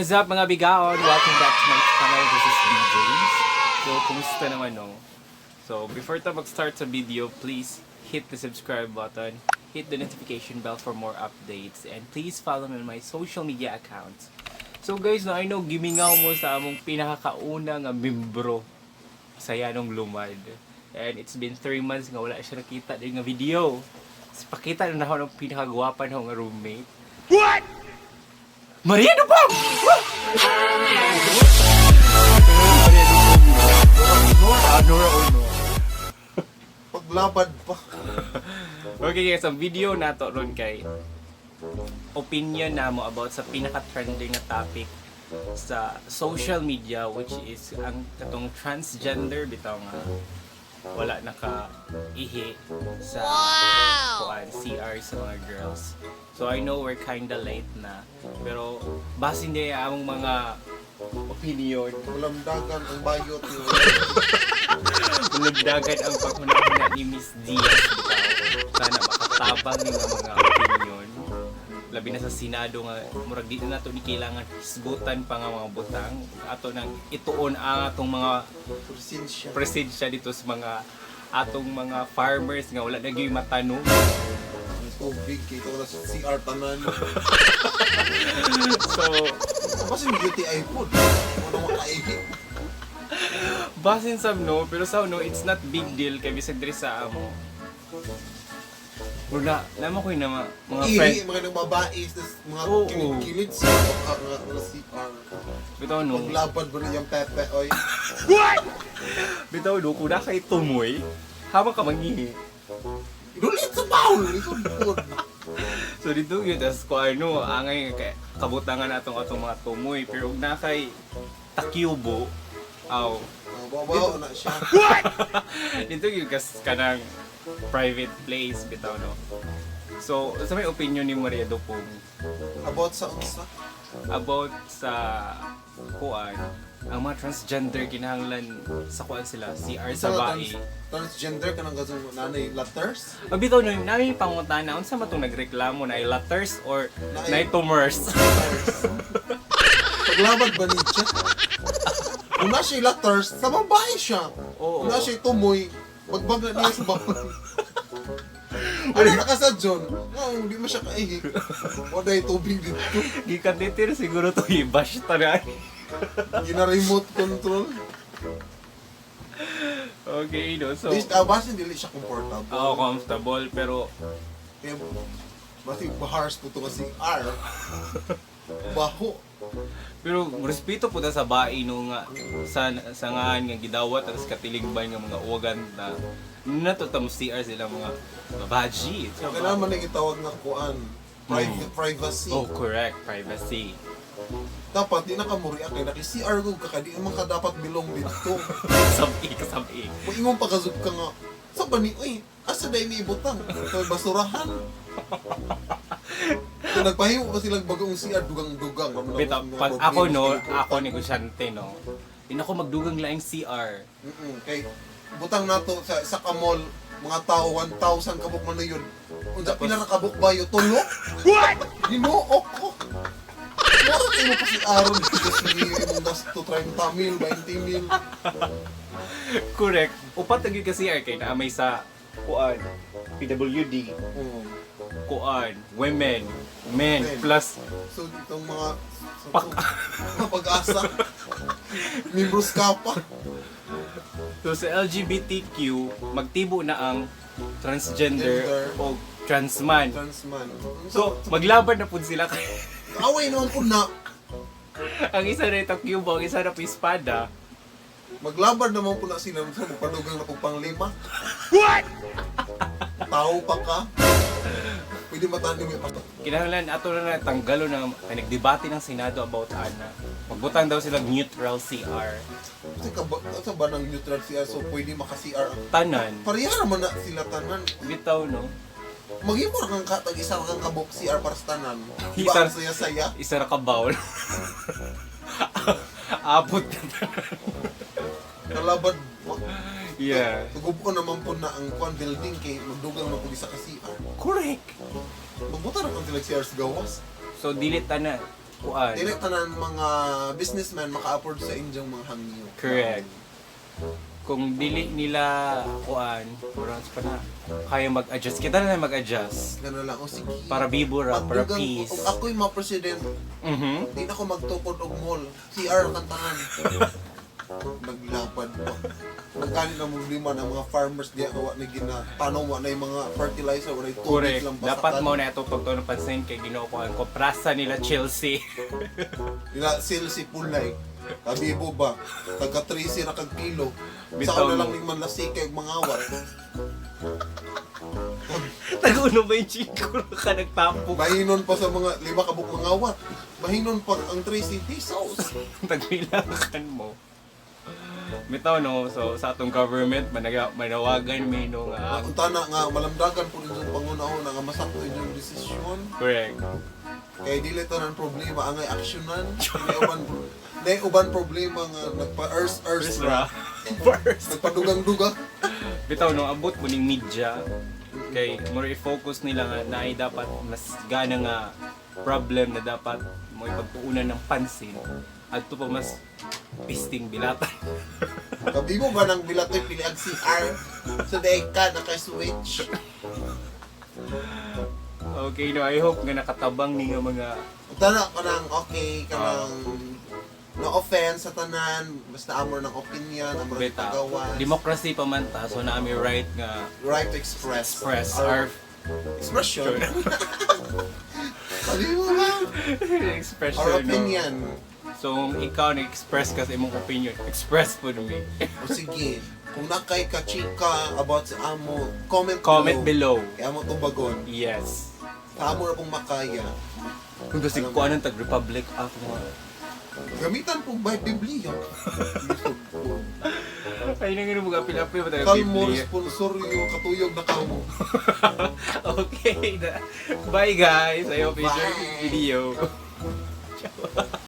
What's up, mga bigaon? Welcome back to my channel. This is B. James. So, kumusta naman, no? So, before ta mag-start sa video, please hit the subscribe button, hit the notification bell for more updates, and please follow me on my social media accounts. So guys, no, I know gimingaw mo sa among pinakakauna nga membro sa Yanong Lumad. And it's been 3 months nga wala siya nakita din nga video. So, pakita na nako ng pinakagwapa na nga roommate. What? Maria Dupong! Maria Dupong. Ah, Nora Aunor. Paglabad pa. Okay guys, ang video nato ron kay opinion namo about sa pinaka-trending na topic sa social media, which is ang katong transgender bitaw nga wala naka ihi sa kuan CR sa mga girls. So I know we're kinda late na, pero basin di among mga opinion. Ulamdagan ang bayot yun. Mulagdagan ang paghuna-huna ni Miss Diaz bitaw. Sana makatabang ni nga mga opinion. Labi na sa Senado nga murag di na nato ni kailangan hisgutan pa nga mga butang. Ato nang ituon ang atong mga Presensya. Presensya dito sa mga atong mga farmers nga wala na gyud matanong. Ang tubig kay ito na sa CR tanan. So, Kasi yung UTI po. Wala makaihi. Basin sab no, pero sa no, it's not big deal kay bisag diri sa amo. Wala, namo ko yung mga friend. Ihi, mga nang babae, tas mga kilid-kilid sa baka nga nga CR. Bitaw no. Paglabad ba niyang pepe, oy. Bitaw no, kung na kay tumoy, habang ka mangihi. Idulit sa bowl! Ito po. So dito yun, tas kung ano, angay kay kabutangan natong atong mga tumoy, pero kung na kay takyubo, aw, Babaw na siya. dito yun kas kanang private place, bitaw no. So, sa may opinion ni Maria Dupong About sa unsa? About sa kuan, ang mga transgender kinahanglan sa kuan sila, CR sa bae. Transgender ka ng gasong nanay letters? Ah, bitaw no, namin pangutana, unsa man tong nagreklamo na letters or Naay- na tumors? Paglabad ba niya? Kung na siya letters, sa babae siya. Oo. Kung na siya tumoy, bagbag na niya sa babae. Ano na ka sa John? No, hindi mo siya kaihi. Wala yung tubig dito. Gikatitir siguro to i-bash tanan. Gina-remote control. Okay, no. So, This, basin dili siya comfortable. Oo, comfortable, pero Kaya, basin bahars po ito kasi R. Baho. Pero respeto po ta sa bae no nga sa ngaan nga gidawat atas katilingban nga mga uwagan na nato ta mo CR sila mga babaji. So, Kailangan man ang itawag nga kuan. Private, privacy. Oh, correct, privacy. Dapat di na ka muriak kay naki-CR ko ka di naman ka dapat belong dito. Sabi ka sabi. Muingon pa kazug ka nga, sa ba ni, uy, asa dahil ni ibutang? Sa basurahan. So, nagpahimo pa silang bagong CR, dugang-dugang. Mga Bitaw, mga pag ako problema no, sa ibutang. ako negosyante no. Di na ako magdugang laing CR. Kay, butang nato sa kamol, mga tao, 1,000 kabuk man na yun. Unsa Tapos- pila ra kabuk bayo, tulo? What? Ginoo ko. Mura kayo mo pa si Aaron dito si imong gasto 30 mil, 20 mil. Correct. Upat ang gyud ka CR kay naa may sa kuan PWD, kuan, women, men, Men. Plus So, itong mga mga pag-asa. Membros ka pa. So sa LGBTQ, magtibo na ang transgender Gender. o transman. Transman. So, maglaban na pud sila kay Away naman po na. Ang isa na ito cubo, ang isa na po espada. Maglaban naman po na sila sa magpadugang na po pang lima. What? Tao pa ka. Pwede matanim yung pato. Kinahanglan ato na na tanggalo na ay nagdebate ng Senado about ana. Magbutang daw sila neutral CR. Kasi ka ba, sa ba ng neutral CR so pwede maka-CR ang Tanan. Pareha naman na sila tanan. Bitaw no. Maghimo ra kang katag isa ra kang kabuk CR para sa tanan. Di Isa- ba ang saya-saya? Isa ra ka bowl. Abot na tanan. Nalabad. Tugob ko naman po na ang kwan building kay magdugang na po isa ka CR. Correct. Magbuta ra kang sila CR sa gawas. So dili tanan. kuan. Dili tanan mga businessman maka-afford sa inyong mga hangyo. Correct. Kung dili nila kuan, murag pa na kaya mag-adjust. Kita na lang mag-adjust. Ganun lang. O sige. Para bibo ra, para Pagdugang- peace. Ug ako'y mga president, di na ako magtukod og mall. CR kantahan. Naglapad pa. Nagkani na problema ng mga farmers diya nga wa na gina tanong, wa na yung mga fertilizer, wa na yung tubig Correct. lang basakan. Dapat mo na ito pagtuon pansin kay Ginoo ko ang komprasa nila Chelsea. Nila sale si Pulay. Kabibo ba? Tagka 13 ra kag kilo. Bitaw Sa na lang mo. ning manlasik kay mga awat. Taguno ba yung chiko ka nagtapo? Mahinon pa sa mga lima ka buok mga awat. Mahinon pa ang 13 pesos. Tagbilakan mo. Bitaw no, so sa atong government manawagan may no nga Unta na nga malamdagan po ninyong pangunahon nga masakto inyong desisyon. Correct. Kay dili tanan problema angay aksyonan. Nay uban problema nga nagpa earth earth Ra. ra. First. Nagpadugang-duga. Bitaw no, abot mo ning media kay more i-focus nila nga naay dapat mas gana nga problem na dapat mo ipagpuunan ng pansin adto pa mas pisting bilatan. Kabibo ba nang bilatoy pili ang CR? So dahil ka naka-switch. Okay no, I hope nga nakatabang ni nga mga Tana kanang okay kanang no offense sa tanan, basta amor ng opinion, amor ng beta. pagawas. Democracy pa man ta, so naa mi right nga Right to express. express our expression. Sabi mo ba? expression. Our No? opinion. So kung ikaw na-express ka sa imong opinion, express po me. O sige, kung nakay ka chika about sa amo, comment Comment below. Kaya mo tubagon. Yes. Sa amo ra pong makaya. Kung gusto ko anong tag Republic Act mo. Gamitan po ba Biblia? Ay nang mga apil-apil ba tayo Kalmo Biblia? responsoryo katuyog na kamo. Okay. Bye guys. I hope you enjoyed this Bye. video.